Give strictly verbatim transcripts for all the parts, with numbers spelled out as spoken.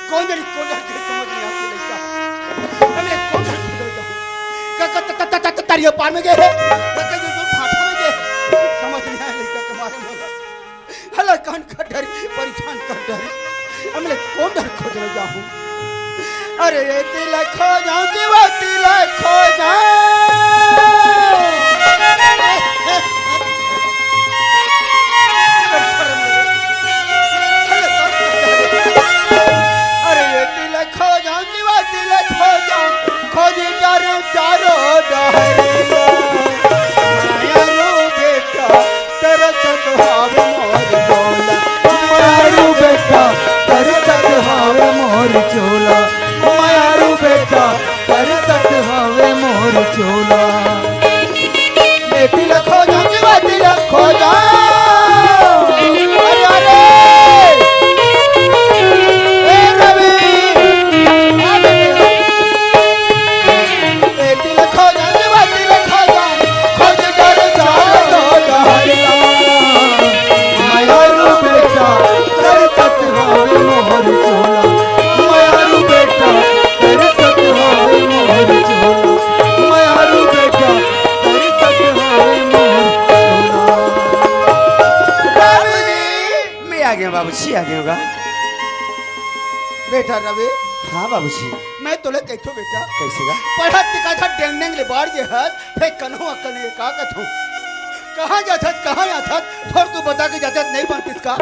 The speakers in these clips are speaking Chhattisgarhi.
कोन डहर, कोन डहर गे समझ नइ आत हे लइका। अबे कोन डहर खोजे जाहूं? का, का, त, त, त, त, तरिया पार में गे हे? का, का, जो, जो भाठा में गे हे? समझ नइ आय लइका के मारे मोला। हला कान कर डहर, परेशान कर डहर। अब मैं कोन डहर खोजे जाहूं? अरे एती ला खोजंव कि ओती ला खोजंव। अरे एती ला खोजंव कि ओती ला खोजंव, खोजी डरेंव चारों डहरिया। मायारू बेटा तरसत हवे मोर चोला, मायारू बेटा तरसत हवे मोर चोला, मायारू बेटा तरसत हवे मोर चोला। एती ला खोजंव कि ओती ला खोजंव। अरे, अरे। ए रवि। एती ला खोजंव, एती ला खोजंव, खोजी डरेंव चारों डहरिया। मायारू बेटा, तरसत हवे मोर चोला। मायारू बेटा, तरसत हवे मोर चोला। मायारू बेटा, तरसत हवे मोर चोला। बाबूजी, मैं आ गेंव बाबूजी, आ गेंव गा। बेटा रवि। हाँ बाबूजी। मैं तोला कहिथंव बेटा। कइसे गा? पढ़त लिखत हस, डेंग डेंग ले बाढ़ गे हस, फेर कनहूं अक्कल नइ हे, का कथंव? कहाँ जाथस, कहाँ आथस, थोर तो बता के जाथस, नइ बनतिस का?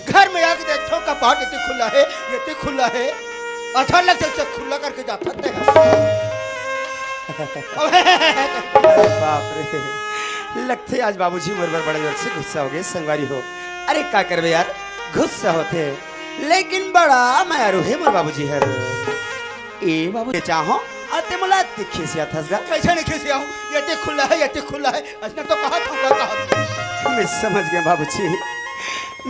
घर में आके देखथंव, कपाट एती खुल्ला हे, एती खुल्ला हे, अच्छा लगथे, खुल्ला करके जाथस ते। अरे बाप रे, लगथे आज बाबूजी मोर बर बड़ा जोर से गुस्सा हो गे संगवारी हो। अरे का करबे यार, गुस्सा होथे, लेकिन बड़ा मयारू हे मोर बाबूजी हर। ए बाबू, चाहो, अते मोला अति खिसियाथस गा। कइसे नइ खिसियाहूं? एती खुल्ला हे, एती खुल्ला हे। अइसने तो कहत हंव, का कहत हंव? मैं समझ गेंव बाबूजी।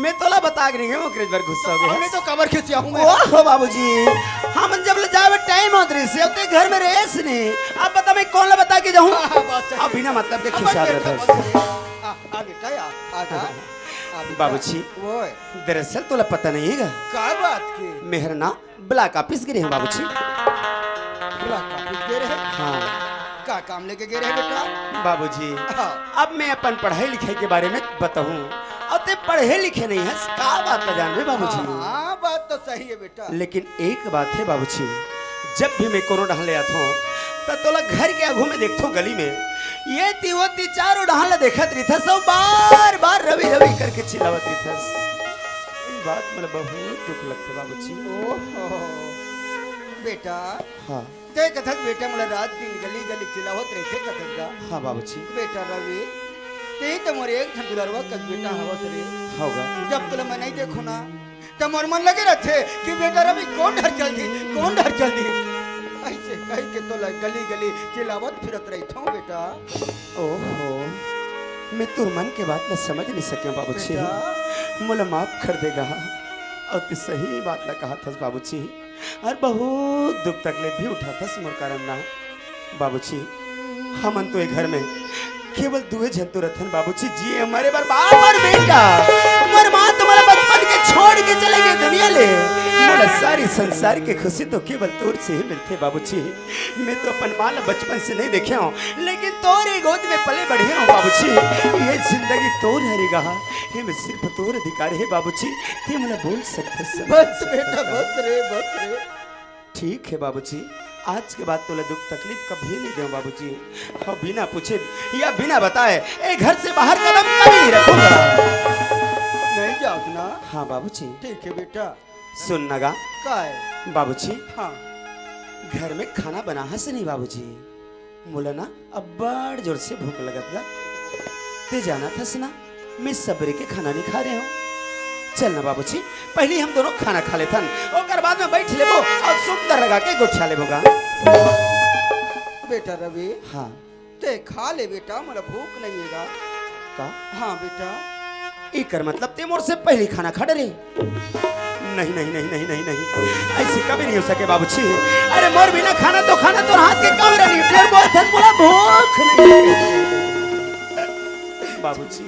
मैं तोला बता के नइ गेंव, ओकरे बर गुस्सा हो गे हस। मैं तो काबर खिसियाहूं मैं? ओहो बाबूजी, हमन जब ले जाबे टाइम होत रहिसे, अउ ते घर में रहेस नहीं। अब बता मैं कोन ला बता के जाहूं? हाँ, हाँ, बात सही। अब बिना मतलब के खिसियात रहिथस। आ, आ बेटा, आ, आ जा। आ बेटा। बाबूजी, ओए। दरअसल तोला पता नइ हे गा। का बात के? मैं हर ना ब्लॉक ऑफिस गे रहेंव बाबूजी। ब्लॉक ऑफिस गे रहे? हाँ। का काम लेके गे रहे बेटा? बाबूजी, हाँ। अब मैं अपन पढ़ाई लिखाई के बारे में बताहूं, अउ ते पढ़े लिखे नइ हस, का बात ला जानबे बाबूजी? हाँ, हाँ, बात तो सही हे बेटा। लेकिन एक बात हे बाबूजी, जब भी मैं कोनो डहर ले आथंव, त तोला घर के आगू में देखथंव गली में, एती ओती चारों डहर ला देखत रहिथस, अउ बार बार रवि रवि करके चिल्लावत रहिथस। ये बात मोला बहुत दुख लगथे बाबूजी। ओहो, बेटा, हाँ। ते कथस बेटा मोला रात दिन गली गली चिल्लावत रहिथे कथस गा। हाँ बाबूजी। बेटा रवि, ते तो मोर एक ठन दुलरवा कस बेटा हवस रे। हव गा। जब तोला मैं नइ देखंव ना, त मोर मन लगे रहिथे कि बेटा रवि कोन डहर चल दिस, कोन डहर चल दिस। अइसे कहिके तोला गली गली चिल्लावत फिरत रहिथंव बेटा। ओहो, मैं तोर मन के बात ला समझ नइ सकेंव बाबूजी। बेटा। मोला माफ कर दे गा। अउ ते सही बात ला कहथस बाबूजी। अउ बहुत दुख तकलीफ भी उठाथस मोर कारन ना। बाबूजी, हमन तो ए घर में केवल दुए झन तो रथन बाबूजी, जिए मरे बर बाप अउ बेटा। मोर माँ तो मोला बचपन के छोड़ के चले गे दुनिया ले। मोला सारी संसार के खुशी तो केवल तोर से ही मिलथे बाबूजी। मैं तो अपन माँ ला बचपन से नइ देखे हंव, लेकिन तोरे गोद में पले बढ़े हंव बाबूजी। ये जिंदगी तोर हरे गा, ये में सिर्फ तोर अधिकार हे बाबूजी। ते मोला बोल सकथस, समझा सकथस। बस बेटा, बस रे, बस रे। ठीक हे बाबूजी, आज के बाद तोला दुख तकलीफ कभी नइ देंव बाबूजी। अउ बिना पूछे या बिना बताए ए घर से बाहर कदम कभी नइ रखहूं गा। नइ जावस ना? हाँ बाबूजी। ठीक हे बेटा। सुन ना गा। का हे? बाबूजी। हाँ। घर में खाना बनाहस नहीं बाबूजी? मोला ना अब्बड़ जोर से भूख लगत गा। ते जानथस ना, मैं सबेरे के खाना नइ खाय रहेंव। चल ना बाबूजी, पहिली हम दूनों खाना खा लेथन, ओकर बाद में बइठ लेबो अउ सुंदर लगा के गोठिया लेबो गा। बेटा रवि, हाँ। ते खा ले बेटा, मोला भूख नइ हे गा। का? हाँ बेटा। एकर मतलब ते मोर से पहिली खाना खा डरे? नहीं, नहीं, नहीं, नहीं, नहीं, नहीं। अइसे कभी नइ हो सके बाबूजी। अरे मोर बिना खाना तो खाना तोर हाथ के काम रही। फेर बोलथस मोला भूख नइ हे। बाबूजी,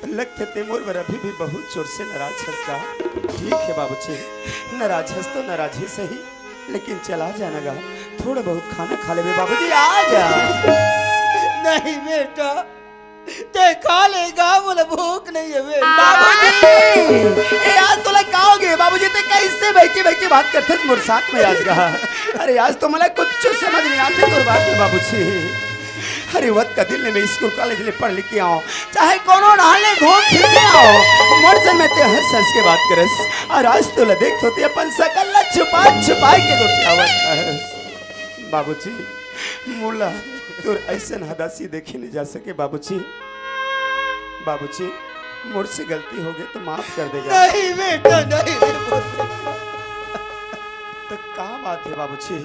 लगथे ते मोर बर अभी भी बहुत जोर से नाराज हस का। ठीक है बाबूजी, नाराज हस तो नाराज ही सही, लेकिन चला जाना गा, थोड़ा बहुत खाना खा लेबे बाबूजी, आ जा। नहीं बेटा, ते खा लेगा, मोला भूख नहीं है बेटा। बाबूजी, ए, आज तोला का होगे बाबूजी? ते कैसे बैठी बैठी बात करथस मोर साथ में आज गा? अरे आज तो मोला कुछ समझ नहीं आते तोर बात में बाबूजी। अरे वत का दिन ले मैं स्कूल कॉलेज ले पढ़ लिख के आऊं, चाहे कोनो डाले घूम फिर के आऊं, मोर से मैं ते हर सच के बात करस। और आज तोला देख तो ते अपन सकल ला छुपा छुपा के गोठियावत हस। बाबूजी, मोला तोर ऐसन हदासी देखे नहीं जा सके बाबूजी। बाबूजी, मोर से गलती होगे तो माफ कर देगा। नहीं बेटा, नहीं। तो का बात है बाबूजी?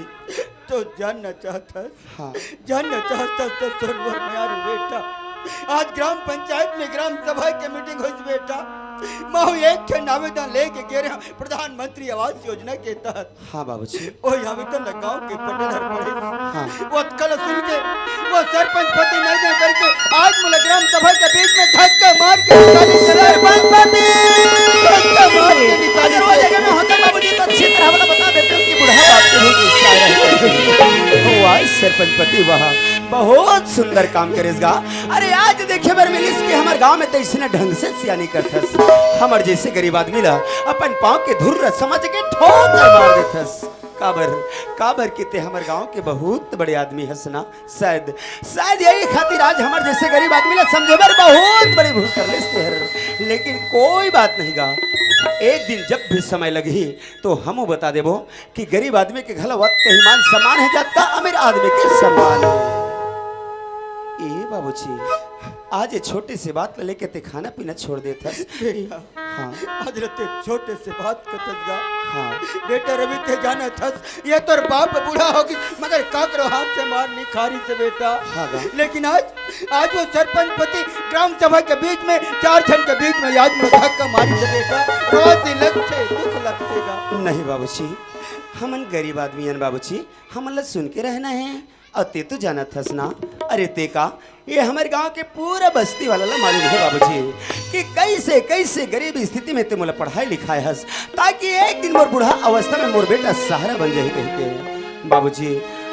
तो जानना चाहत हस? हाँ। जानना चाहत हस तो सुन मोर प्यारे बेटा। आज ग्राम पंचायत में ग्राम सभा के मीटिंग होइस बेटा। महू एक ठन आवेदन लेके गे रहे प्रधानमंत्री आवास योजना के तहत। हाँ बाबूजी। ओही आवेदन ला गांव के पटेल हर पढ़िस। हाँ। ओतका ला सुन के वो सरपंच पति नहीं दे करके आज मोला ग्राम सभा के बीच में धक्का मार के निकाली। सरपंच पति! धक्का मार के निकाली। अगर वो जगह में होता बाबूजी तो अच्छी तरह वाला बता देते कि बूढ़ा बाप के भी गुस्सा है। वाह सरपंच पति वाह, बहुत सुंदर काम करेस गा। अरे आज देखे बर मिलिस कि हमर गांव में तो इसने ढंग से सियानी करथस। हमर जैसे गरीब आदमी ला अपन पांव के धूर समझ के ठोकर मार देथस। काबर, काबर कि ते हमर गांव के बहुत बड़े आदमी हस ना। शायद, शायद यही खातिर आज हमर जैसे गरीब आदमी ला समझे बर बहुत बड़ी भूल कर लेस ते हर। लेकिन कोई बात नहीं गा, एक दिन जब भी समय लगही तो हमू बता देबो कि गरीब आदमी के घला वत कहीं मान सम्मान है जतका अमीर आदमी के सम्मान है। ए बाबूजी, आज ये छोटी सी बात ला लेके ते खाना पीना छोड़ देथस। बेटा, हाँ। आज रते छोटे से बात कथस गा। हाँ। बेटा रवि, ते जानत हस, ये तोर बाप बूढ़ा होगे, मगर काकरो हाथ से मार नहीं खारिस बेटा। हाँ गा। लेकिन आज, आज वो सरपंच पति ग्राम सभा के बीच में, चार झन के बीच में आज मोला धक्का मारिस बेटा। रोज ही लगथे, दुख लगथे गा। नहीं बाबूजी, हमन गरीब आदमी हन बाबूजी, हमन ला सुन के रहना है। अउ ते तो जानत हस ना, अरे ते का, ये हमर गांव के पूरा बस्ती वाला ला मालूम है बाबूजी, कि कैसे, कैसे गरीब स्थिति में ते मोला पढ़ाई लिखाए हस, ताकि एक दिन मोर बूढ़ा अवस्था में मोर बेटा सहारा बन जाही कहिके। बाबूजी,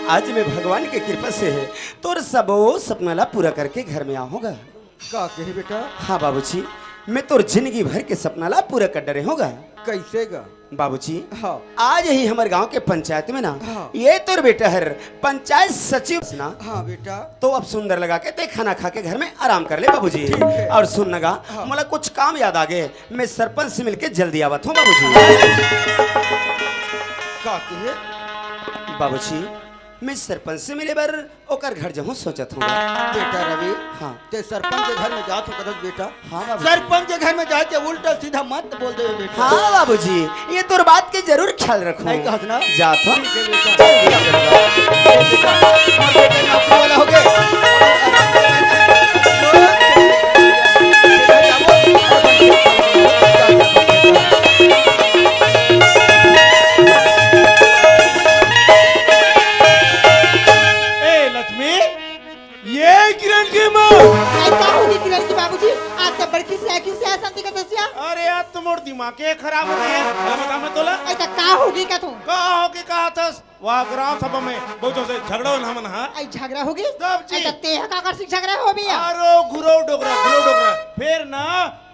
आज मैं भगवान के कृपा से है, तोर सबो सपना ला पूरा करके घर में आहों गा। का कहे बेटा? हाँ बाबूजी, मैं तोर जिंदगी भर के सपना ला पूरा कर डरे हों गा। कैसे गा? बाबूजी, हाँ। आज ही हमर गांव के पंचायत में ना, हाँ। ये तोर बेटा हर पंचायत सचिव ना। हाँ बेटा। तो अब सुंदर लगा के ते खाना खा के घर में आराम कर ले बाबूजी। ठीक है। और सुन ना गा, हाँ। मोला कुछ काम याद आ गए, मैं सरपंच से मिलके जल्दी आवत हूँ बाबूजी। का कहे? बाबूजी, मैं सरपंच से मिले बर ओकर घर जहूँ सोचत हूँ। बेटा रवि, हाँ। ते सरपंच के घर में जात हो कदस बेटा? हाँ बाबूजी। सरपंच के घर में जाके उल्टा सीधा मत बोल दे बेटा। हाँ बाबूजी, ये तोर बात के जरूर ख्याल रखूँ। नहीं कहत ना? जात हो। ठीक है बेटा। जल्दी आ बेटा। ये बेटा, हमारे बेटे नौकरी वाला हो गए। ए लक्ष्मी, ये किरण के माँ। अरे का होगे किरण के बाबूजी? आज तो बड़की से आखिर से आसन दिखत हसिया। अरे आज तो मोर दिमाग के खराब हो गया। का बताऊं मैं तोला? अरे तो का होगे का तू? का होगे का हथस? वाह, ग्राम सभा में बहुत जोर से झगड़ा होना हमन हा। आई झगड़ा होगे? तब जी। आई तो ते हा काकर से झगड़ा हो भैया? अरे घुरो डोकरा, घुरो डोकरा। फिर ना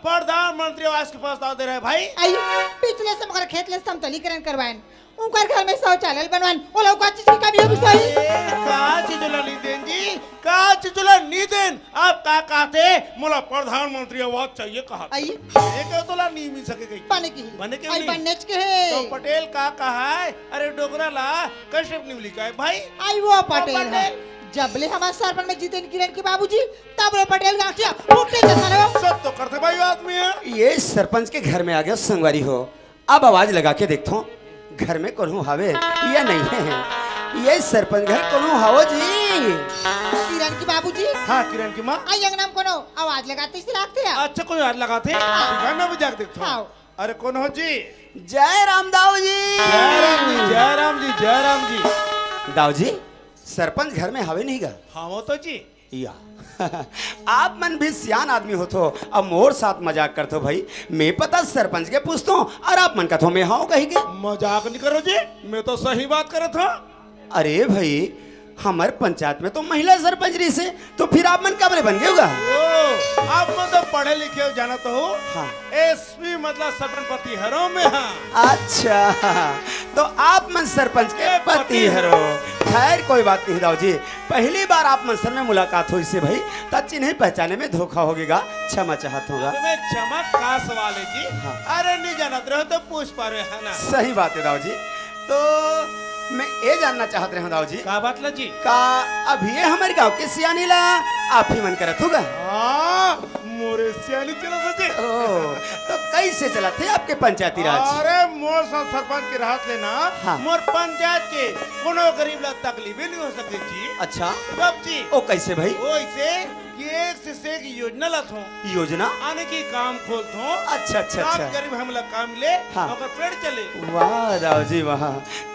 प्रधानमंत्री आवास के प्रस्ताव दे रहे भाई। आई पिछले से मगर खेत ले समतलीकरण करवाएन। उनकर घर में शौचालय बनवान, ओला का चीज की कमी होगी सही? ए, का चीज ला नी देन जी? का चीज ला नी देन? आप का कहते? मोला प्रधानमंत्री आवास चाहिए कहा। आई। ये क्या तोला नी मिल सके कहीं? बने की। बने के आई नहीं? बने के है। तो पटेल का कहा है? अरे डोकरा ला कश्यप नी मिली का है भाई? आई वो पटेल है। पटेल। जब ले हमारे सरपंच में जीतेन किरण के बाबूजी, तब ले पटेल गांठिया फूटे जैसा लगा। सब तो करते भाई आदमी है। ये सरपंच के घर में आ गया संगवारी हो। अब आवाज लगा के देखथों, घर में कोनो हावे या नहीं है? ये सरपंच घर कोनो हावो जी? किरण की बाबूजी। हाँ, किरण की माँ। आई अंगना में कोनो आवाज लगाते से लागथे या? अच्छा, कोई आवाज लगाथे? हाँ। घर में भी जाके देखथों। हाँ। अरे, कौन हो जी? जय राम दाऊ जी। जय राम जी, जय राम जी, जय राम जी। दाऊ जी, सरपंच घर में हावे नहीं गा? हाँ, वो तो जी। या। आप मन भी सियान आदमी होथो, अब मोर साथ मजाक करथो भाई। मैं पता सरपंच के पूछथों अउ आप मन कथो मैं हंव कहिके। मजाक नहीं करो जी, मैं तो सही बात करत हंव। अरे भाई, हमर पंचायत में तो महिला सरपंच रहिसे, तो फिर आप मन काबरे बन गे होगा? ओ, आप मन तो पढ़े लिखे हो, जानत हो। हाँ। एसपी मतलब सरपंच पति हरो मैं, हाँ। अच्छा, तो आप मन सरपंच के ए, पति पति हरो। खैर, कोई बात नहीं दाऊ जी, पहली बार आप मन से मैं मुलाकात होइसे भाई, त चिन्हे पहचाने में धोखा होगे गा, क्षमा चाहत हंव गा। तुम्हें क्षमा का सवाल है जी? हाँ। अरे, नहीं जानत रहो तो पूछ पावे, है ना? सही बात है दाऊ जी। तो मैं ये जानना चाहत रहे हंव दाऊ जी। का बात ला जी? का अभी ये हमर गांव के सियानी ला आप ही मन करत होगा? हाँ, मोरे सियानी चलत हे जी। ओ, तो कैसे चलत हे आपके पंचायती राज? अरे, मोर साथ सरपंच के रहत ले ना, हाँ। मोर पंचायत के कोनो गरीब ला तकलीफ ही नहीं हो सकती जी। अच्छा। तब जी। ओ, कैसे भाई? ओ, ऐसे कि एक से, से एक योजना लाथों। योजना? आने की काम खोलथों। अच्छा, अच्छा, ताकि अच्छा। गरीब हमला काम मिले, हाँ। ओकर पेट चले। वाह, दाऊ जी, वाह।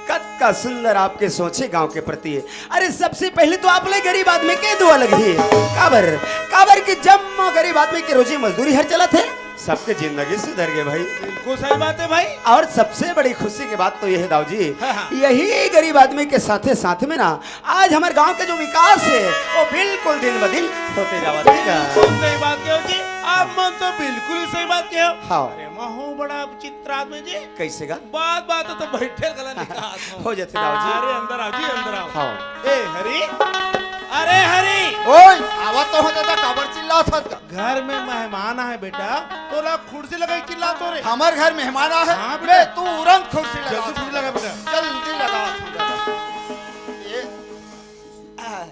कतका सुंदर आपके सोचे गांव के प्रति। अरे, सबसे पहले तो आप ले गरीब आदमी के दुआ लगही। काबर? काबर कि जम्मो गरीब आदमी के रोजी मजदूरी हर चलत हे। सबके जिंदगी सुधर गे भाई। बिल्कुल सही बात है भाई। अउ सबसे बड़ी खुशी के बात तो ये है दाऊ जी, हाँ, हाँ। यही गरीब आदमी के साथे साथ में ना आज हमर गांव के जो विकास हे, वो बिल्कुल दिन ब दिन होते जावत हे गा। बिल्कुल सही बात कहे हो जी, आप मन तो बिल्कुल ही सही बात कहे हो। हाँ। अरे, महू बड़ा विचित्र आदमी जी। कैसे गा? बात बात तो बैठे गला निकाल हो जाते दाऊ जी। अरे, अंदर आओ जी, अंदर आओ। हाँ। ए, हरी, अरे, हरी। ओए, आवा तो हो दादा, काबर चिल्लात हस गा? घर में मेहमान आहे बेटा, तोला कुर्सी लगाई चिल्लात हो रे। हमर घर मेहमान आहे? हाँ, बेटा। बे, तुरंत कुर्सी लगा। जल्दी कुर्सी लगा, बेटा। जल्दी लगा। ये, आ,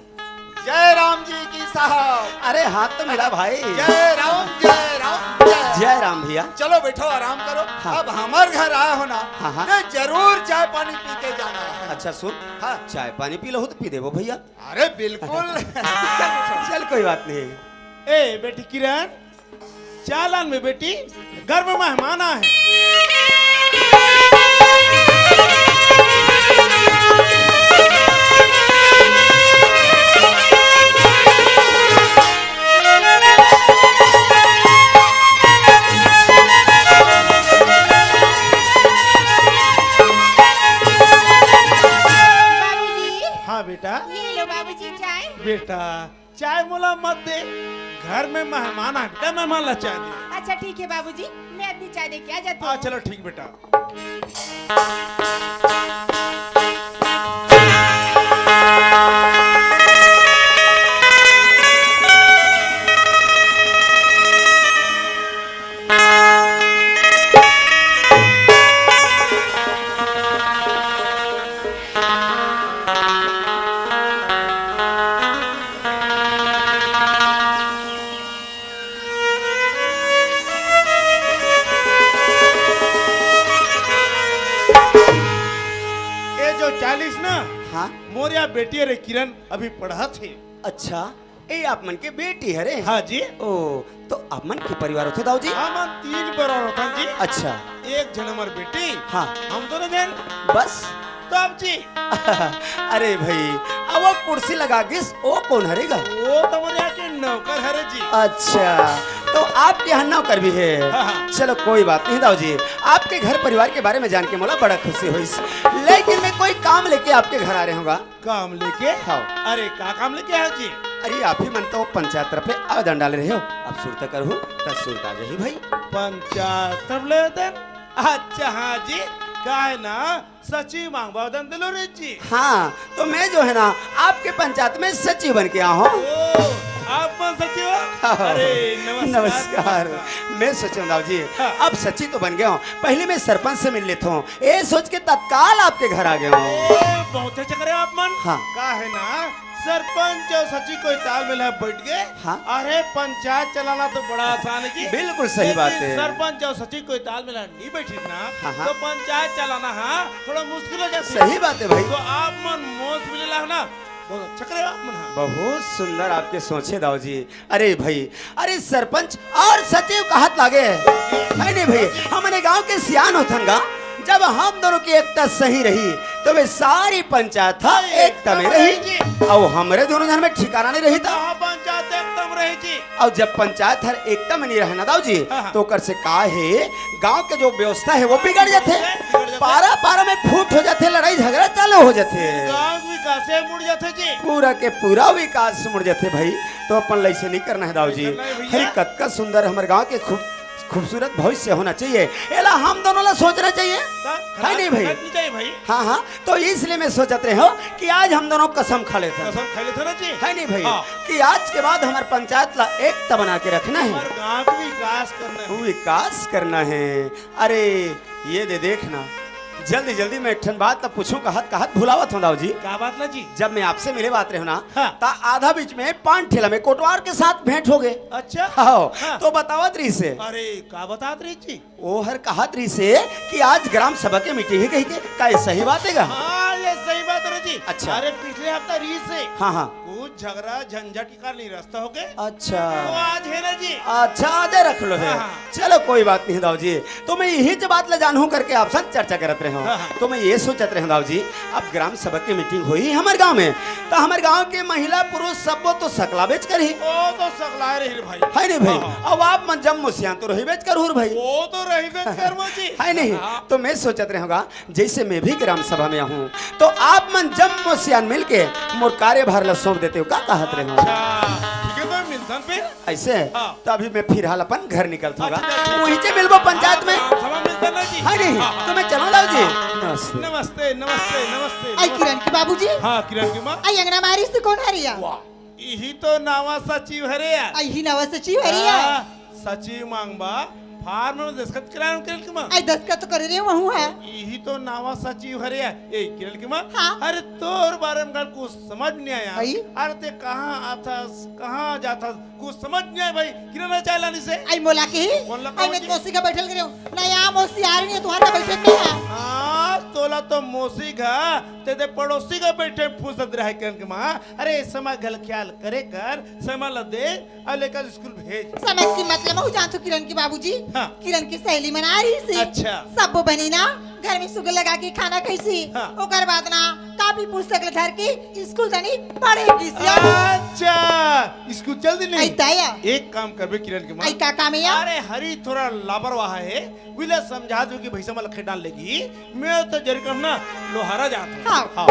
जय राम जी की साहब। अरे, हाथ तो मिला भाई। जय राम, जय राम, जय राम। जय राम भैया। चलो बैठो, आराम करो। हाँ। अब हमर घर आए हो ना, हाँ, हाँ। तो जरूर चाय पानी पी के जाना है। अच्छा सुन, हाँ। चाय पानी पी लो तो पी देबो भैया। अरे बिल्कुल। चल, चल, कोई बात नहीं। ए बेटी किरण, चालान में बेटी, घर में मेहमान आहे। बाबूजी। हाँ बेटा। ये लो बाबूजी चाय। बेटा, चाय मोला मत दे, घर में मेहमान आहे, बेटा मेहमान ला चाय दे। अच्छा ठीक है बाबूजी, मैं अभी चाय लेके आ जाती हूँ। हाँ, चलो ठीक बेटा। ये जो चालीस ना, हाँ? मोर या बेटी रे किरण अभी पढ़त हे। अच्छा, ए आप मन के बेटी हरे? हाँ जी। ओ, तो आप मन के परिवार होथे दाऊ जी? हमन तीन परिवार होथन जी। अच्छा। एक झन हमर बेटी, हाँ। हम दोनों झन। बस? तो अब जी। अरे भाई, अब वो कुर्सी लगा गिस, वो कौन हरे गा? वो तो मोर यहाँ के नौकर हरे जी। अच्छा, तो आपके यहाँ नौकर भी है? हाँ, हाँ। चलो कोई बात नहीं दाऊ जी, आपके घर परिवार के बारे में जान के मोला बड़ा खुशी होइस, लेकिन मैं कोई काम लेके आपके घर आ रहे हूँ गा। काम लेके? हाँ। अरे का काम लेके आए जी? अरे आप ही मन तो पंचायत तरफ ले आवेदन डाले रहे हो, अब सुरता करहू त सुरता जाही भाई। पंचायत तरफ ले आवेदन? अच्छा हाँ जी, का है ना सचिव मांगवा आवेदन दिलो रे जी। हाँ, तो मैं जो है ना आपके पंचायत में सचिव बन के आया हूँ। ओ, आप मन सचिव हो? हाँ। अरे नमस्कार, नमस्कार। नमस्कार। मैं सोचेंव दाऊ जी, हाँ। अब सचिव तो बन गया हूँ, पहले मैं सरपंच से मिल लेता हूँ। ए सोच के तत्काल आपके घर आ गया हूँ। ए, बहुत अच्छा करे आप मन। हाँ। का है ना, सरपंच अउ सचिव कोई तालमेल में बैठ गए। हाँ। अरे पंचायत चलाना तो बड़ा आसान है जी। बिल्कुल सही बात है। सरपंच अउ सचिव कोई तालमेल में नहीं बैठिस ना, हाँ, हाँ। तो पंचायत चलाना हाँ थोड़ा मुश्किल हो जाती है। सही बात है भाई। तो आप मन मोस मिले ला ना, बहुत अच्छा करे आप मन हाँ। बहुत सुंदर आपके सोचे दाऊ जी। अरे भाई, अरे सरपंच अउ सचिव कहत लागे, है नहीं भाई? हमने गांव के सियान होथन गा, जब हम दोनों की एकता सही रही, तो वे सारी पंचायत ह एकता में रही। अउ हमरे दोनों झन में ठिकाना नहीं रही था। अउ जब पंचायत हर एकता में नहीं रहे ना दाऊ जी, हाँ, हाँ। तो ओकर से का हे, गांव के जो व्यवस्था हे वो बिगड़ जाथे। बिगड़ जाथे। पारा पारा में फूट हो जाथे, लड़ाई झगड़ा चालू हो जाथे। गांव के विकास मुड़ जाथे जी। पूरा के पूरा विकास मुड़ जाथे भाई। तो अपन ला ऐसे नहीं करना हे दाऊ जी। नहीं करना हे भैया। हरी कतका सुंदर हमर गांव के खूब खूबसूरत भविष्य होना चाहिए। एला हम दोनों ला सोचना चाहिए। त है नहीं भाई? गलत नहीं चाहिए भाई। हाँ, हाँ, तो इसलिए मैं सोचत रहे हो कि आज हम दोनों कसम खा लेते हैं। कसम खा लेते ना जी। है नहीं भाई? हाँ। कि आज के बाद हमर पंचायत ला एकता बना के रखना हे। हमर गांव के विकास करना हे। विकास करना हे। अरे, ये दे देख ना, जल्दी जल्दी मैं एक ठन बात ला पूछूं, कहत कहत भुलावत हूँ दाऊ जी। का बात ला जी? जब मैं आपसे मिले बात रहे हो ना, हाँ। त आधा बीच में पान ठेला में कोटवार के साथ भेंट हो गए। अच्छा। हाँ, हाँ। तो बतावत रहिसे। अरे, का बतात रहिस जी? ओ हर कहत रहिसे कि आज ग्राम सभा के मीटिंग हे कहिके। का ये सही बात हे गा? हाँ, ये सही बात हे जी। अच्छा। अरे, पिछले हफ्ता रहिसे। हाँ, हाँ। कुछ झगड़ा झंझट के कारण ये रस्ता हो गए। अच्छा। तो आज हे ना जी। अच्छा, आज रख लो हे। हाँ, हाँ। चलो, कोई बात नहीं दाऊ जी। तो मैं यही जो बात ला जानहूं करके आपसे चर्चा करत रहे हूँ। हाँ, हाँ। तो मैं ये सोचत रहे हूँ दाऊ जी, अब ग्राम सभा की मीटिंग होही हमर गांव में, तो हमर गांव के महिला पुरुष सबो तो सकलाबेच करही। ओ तो सकलाए रही रे भाई। है नहीं भाई? हाँ, हाँ। अब आप मन जम्मो सियान तो रहिबेच करहू रे भाई। ओ तो रहिबेच करबो जी। है नहीं? हाँ। तो मैं सोचत रहे हूँ गा, जैसे मैं भी ग्राम सभा में आहूं, तो आप मन जम्मो सियान मिलके मोर कार्यभार ला सौंप देते हो, का कहत रहे हो? अच्छा, ठीक हे, तो मिलथन फिर। ऐसे? हाँ। तो अभी मैं फिलहाल अपन घर निकलत हूँ गा। अच्छा, अच्छा, अच्छा। वहीं से मिलबो पंचायत में। हाँ, सभा मिलथन ना जी। है नहीं? हाँ, हाँ। तो मैं चलूं दाऊ जी। हाँ। नमस्ते। नमस्ते, नमस्ते, नमस्ते, आई नमस्ते। किरण के बाबूजी। हाँ, किरण के माँ। आई अंगना मारी से कोन हरे या? वाह, इही तो नावा सचिव हरे या। आई ही नावा सचिव हरे या। हाँ, सचिव मांगबा, फार्म में दस्तखत कराए किरण के माँ। आई दस्तखत तो करे रहे हूँ, हाँ। इही तो नावा सचिव हरे या। ए, किरण के माँ। हाँ। अरे, तोर बारे में कुछ समझ नहीं आया। आई? अरे, ते कहाँ आथस, कहाँ जाथस, कुछ समझ नहीं आया भाई। किरण चाय लानी से। आई मोला के ही? कौन ला आई मैं कौन जी? मौसी का बैठल करे हूँ। ना, या मौसी आ रही है, तुम्हारा बैठे में है। हाँ, तोला तो मौसी का, ते, ते पड़ोसी का बैठे फुर्सत रहे किरण के माँ। अरे, समय घल ख्याल करे कर, समय ला दे, अउ लेकर स्कूल भेज। समझ के मतलब हूँ जानथो किरण के बाबूजी। हाँ। किरण के सहेली मन आ रहिसे। अच्छा। सबो बने ना घर में सुगल लगा के खाना खाइसे। हाँ। ओकर बाद ना कापी पुस्तक ला धर के स्कूल तनी पढ़े गिस। अच्छा, स्कूल चल दी नहीं? आई ताया। एक काम करबे किरण के माँ। आई का काम हे या? अरे हरी थोड़ा लापरवाह हे, उइला समझा दू कि भैंसा मला खेत डाल लेगी। मैं तो जरी कहूँ ना, लोहारा जात हूँ। हाँ। हाँ।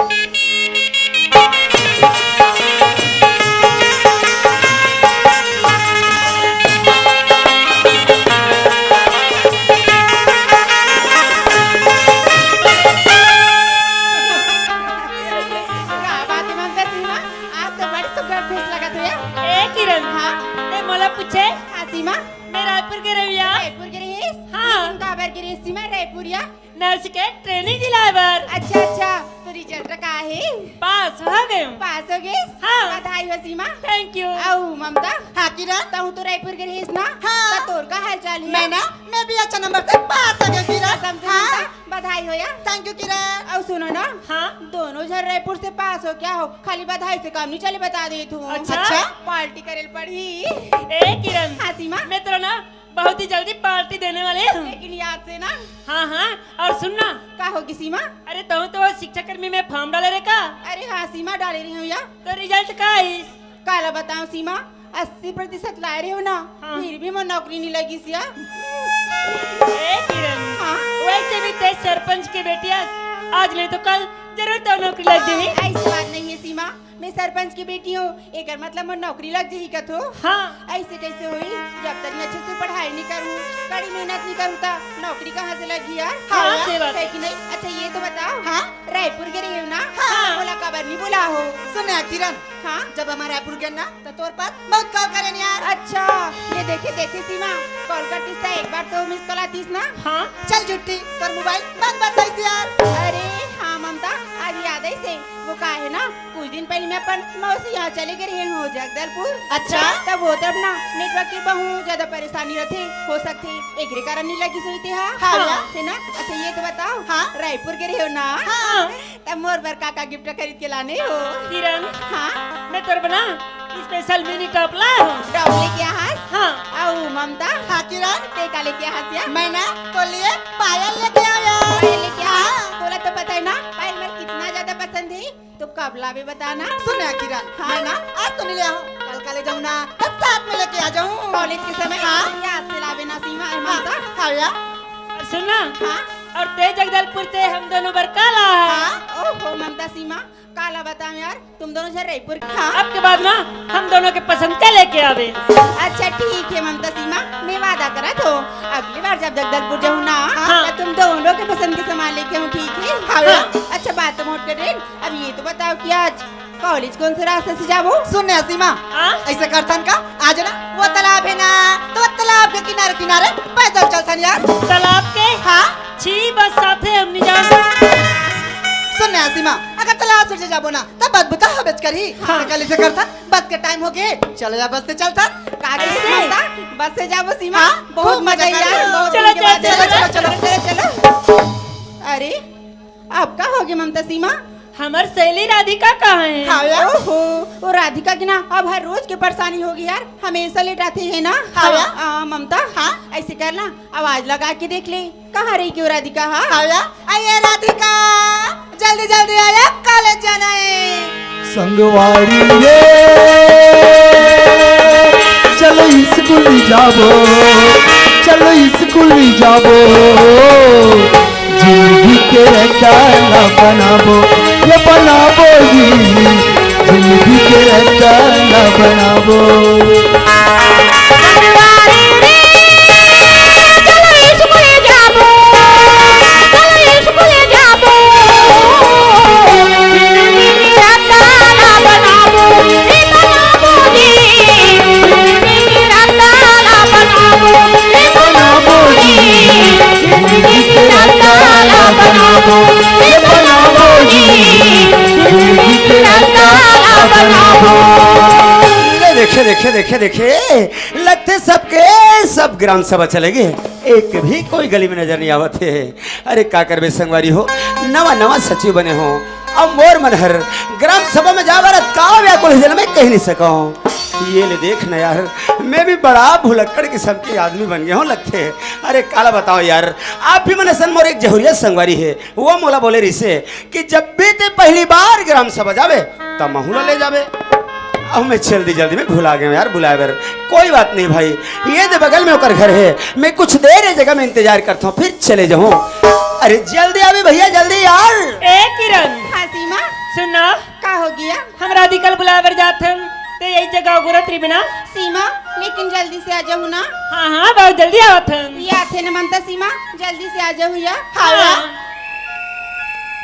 का बात हे ममता सीमा? आज तो बड़ी सुघर खुश लगत हे। ए किरण, हाँ? ते मोला पूछे? हाँ सीमा। मैं रायपुर गे रहेंव या। रायपुर गे रहेस? हाँ। लेकिन काबर गे रहेस सीमा रायपुर या? नर्स के ट्रेनिंग दिलाए बर। अच्छा, अच्छा, तो रिजल्ट का हे? पास हो गेंव। पास हो गेस? हाँ। बधाई हो सीमा। Thank you। अउ ममता? हाँ किरण। तहूँ तो रायपुर गे रहेस ना? हाँ। त तोर का हाल चाल हे? मैं ना, मैं भी अच्छा नंबर से पास हो गेंव किरण। कसम से हाँ। ममता, बधाई हो या। Thank you किरण। अउ सुनो ना, हाँ। दोनों झन रायपुर से पास हो क्या हो, खाली बधाई से काम नहीं चले, बता देत हूँ। अच्छा। अच्छा। पार्टी करे ल पड़ही। ए किरण। हाँ सीमा। मैं तोला ना बहुत ही जल्दी पार्टी देने वाले हूँ। लेकिन याद से ना। हाँ, हाँ, अउ सुन ना। का होगे सीमा? अरे, तहूँ तो वो शिक्षा कर्मी में फॉर्म डाले रहे का? अरे हाँ सीमा, डाले रहेंव या। तो रिजल्ट का आइस? काला बतावंव सीमा, अस्सी प्रतिशत लाए रहेंव ना, हाँ। फिर भी मोर नौकरी नहीं लगिस या। ए किरण, हाँ। वैसे भी ते सरपंच के बेटी हस, आज नहीं तो कल जरूर तोर नौकरी लग जाही। ऐसी बात नहीं हे सीमा, मैं सरपंच की बेटी हूँ, एकर मतलब मोर नौकरी लग जाही कथो। हाँ। ऐसे कैसे होही? जब तक मैं अच्छे से पढ़ाई नहीं करूँ, कड़ी मेहनत नहीं करूँ, त नौकरी कहाँ से लगही यार? हाँ, हाँ, सही बात। हे कि नहीं? अच्छा, ये तो बताओ, हाँ? रायपुर गे रहेव ना? हाँ। मोला काबर नहीं बोलाहो? सुन ना किरण, हाँ? जब हमन रायपुर गेन ना, त तोर पास बहुत कॉल करेन यार। अच्छा, ये देखे, देखे सीमा, कॉल करतिस त एक बार तो मिस कॉल आतिस ना? हाँ। चल झूठी, तोर मोबाइल बंद बताइस यार। अरे हाँ ममता, आज याद आइसे, वो का हे ना, कुछ दिन पहले मैं अपन मौसी यहाँ चले गे रहेंव जगदलपुर। अच्छा। तब वो तरफ ना नेटवर्क के बहुत ज्यादा परेशानी रथे, हो सकथे एकरे कारण नहीं लगिस होही ते हा। हाँ। हे ना? अच्छा ये तो बताओ, हाँ। रायपुर गे रहेव ना? हाँ। तब मोर बर का का गिफ्ट खरीद के लाने हो? किरण, हाँ। मैं तोर बर ना स्पेशल मिनी टॉप लाए हूँ। टॉप लेके आहस? हाँ। अउ ममता? हाँ किरण। ते का लेके आहस या? मैं ना तोर लिए पायल लेके आया। पायल लेके आहस? हाँ। तोला तो पता है ना, पायल मोर कितना ज्यादा पसंद है। तो कब लाबे बता ना। सुन ना किरण, हाँ। मैं ना आज तो नहीं ले आहूँ, कल का ले जाऊं ना, तब साथ में लेके आ जाऊं। कॉलेज के समय हाँ। याद दिलावे ना सीमा, ए हाँ, ममता। हाँ भैया। और सुन ना, हाँ। और ते जगदलपुर से हम दोनों बर का ला? हाँ, ओहो ममता सीमा, काला बताऊं यार, तुम दोनों झन रईपुर के। हाँ। अब के बाद ना हम दोनों के पसंद का लेके आवे। अच्छा ठीक है ममता सीमा, मैं वादा करत हो, अगली बार जब जगदलपुर जाऊं ना, हाँ। तो तुम दोनों के पसंद के सामान लेके आऊं, ठीक है? हाँ। हाँ। अच्छा बात तो मोट कर रहे, अब ये तो बताओ कि आज कॉलेज कौन से रास्ते से जाबो? सुन ना सीमा, हाँ? ऐसे करथन का, आज ना वो तालाब है ना, तो वो तालाब के किनारे किनारे पैदल चलथन यार। तालाब के? हाँ। छी, बस साथे हम नहीं जान। सुन ना सीमा, अगर तालाब से जाबो ना, तब बदबू तो हबेच करही। हाँ। तो कल ऐसे करथन, बस के टाइम हो गए, चलो जा बस से चलथन। का ऐसे? बस से जाबो सीमा? हाँ, बहुत खूब मजा मजा आइया, करो। बहुत चलो, दिन के बाद चलो, चलो, चलो, चलो। चलो, चलो। अरे, अब का हो गया ममता सीमा? हमर सहेली राधिका कहाँ है? हाँ यार। ओहो, वो राधिका के ना अब हर रोज के परेशानी होगी यार, हमेशा लेट आती है ना। हाँ यार। आ, ममता, हाँ? ऐसे कर ना, आवाज लगा के देख ले, कहाँ रही क्यों राधिका? हाँ? हाँ यार। अये राधिका, जल्दी जल्दी आया, कॉलेज जाना है। संगवारी रे, चलो स्कूल जाबो, चलो स्कूल जाबो। जिंदगी के रचना बनाबो, ये बनाबो जी। जिंदगी के रचना बनाबो। ले देखे, देखे, देखे, देखे, लगथे सबके सब ग्राम सभा चले गे, एक भी कोई गली में नजर नहीं आवत हे। अरे का करबे संगवारी हो, नवा नवा सचिव बने हो, अब मोर मन हर ग्राम सभा में जाए बर अतका व्याकुल हे जेला मैं कहि नहीं सकंव। ये ले देख ना यार, मैं भी बड़ा भुलक्कड़ किसम के आदमी बन गे हंव लगथे। अरे काला बतावंव यार, आप भी मन असन मोर एक जहुरिया संगवारी हे, वो मोला बोले रिहिसे कि जब भी ते पहली बार ग्राम सभा जाबे, त महू ला ले जाबे। अब मैं जल्दी जल्दी में भुला गेंव यार बुलाए बर। कोई बात नहीं भाई, ये दे बगल में ओकर घर हे, मैं कुछ देर ये जगह में इंतजार करता हूँ, फिर चले जाऊँ। अरे जल्दी आबे भैया, जल्दी यार। ए किरण। हाँ सीमा। सुन ना। का हो गया? हम राधिका ल बुलाए बर जात हन, ते यही जगह अगोरत रहिबे ना। सीमा, लेकिन जल्दी से आ जाहू ना। हाँ हाँ, बहुत जल्दी आवत हन। ये आथे ना ममता सीमा, जल्दी से आ जाहू या। हाँ। हाँ।